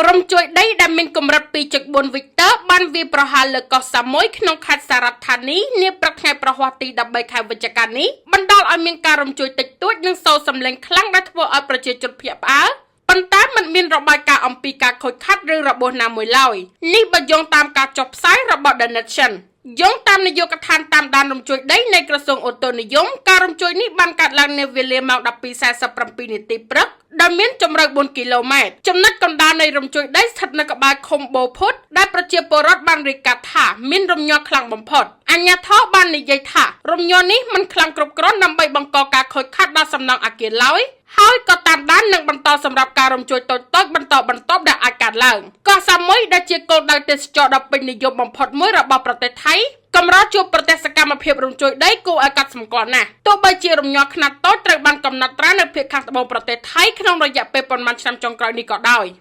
រំជួយដីដែលមានកម្រិត2.4វិកទ័របានវាយប្រហារលើកោះសាមុយក្នុងខេត្តសារ៉ាត់ថានីនាព្រឹកថ្ងៃប្រហ័សទី13ខែវិច្ឆិកានេះបណ្ដាលឲ្យមានការរំជួយតិចតួចនិងសូរសំឡេងខ្លាំងដែលធ្វើឲ្យប្រជាជនភ្ញាក់ផ្អើលប៉ុន្តែមិនមានរបាយការណ៍អំពីការខូចខាតឬរបួសណាមួយឡើយនេះបើយោងតាមការចុះផ្សាយរបស់ The Nation យោងតាមនាយកដ្ឋានតាមដានរំជួយដីនៃក្រសួងអូតូនិយមការរំជួយនេះបានកើតឡើងនៅវេលាម៉ោង12:47នាទីព្រឹកដែលមានជម្រៅ4គីឡូម៉ែត្រចំណុចកណ្ដាលនៃរំជួយដីស្ថិតនៅក្បែរឃុំបូផុតដែលប្រជាពលរដ្ឋបានរាយការណ៍ថាមានរំញ័រខ្លាំងបំផុតអាជ្ញាធរបាននិយាយថារំញ័រនេះមិនខ្លាំងគ្រប់គ្រាន់ដើម្បីបង្កការខូចខាតដល់សំណង់អគារឡើយហើយក៏តាមដាននិងបន្តសម្រាប់ការរំជួយតូចៗបន្តបន្ទាប់ដែលអាចកើតឡើងកោះសាមុយដែលជាគោលដៅទេសចរដ៏ពេញនិយមបំផុតមួយរបស់ប្រទេសថៃកម្រជួបប្រទះសកម្មភាពរំជួយដីគួរឲ្យកត់សម្គាល់ណាស់ទោះបីជារំញ័រខ្នាតតូចត្រូវបានកំណត់ត្រានៅភាគខាងត្បូងប្រទេសថៃក្នុងរយៈពេលប៉ុន្មានឆ្នាំចុងក្រោយនេះក៏ដោយ។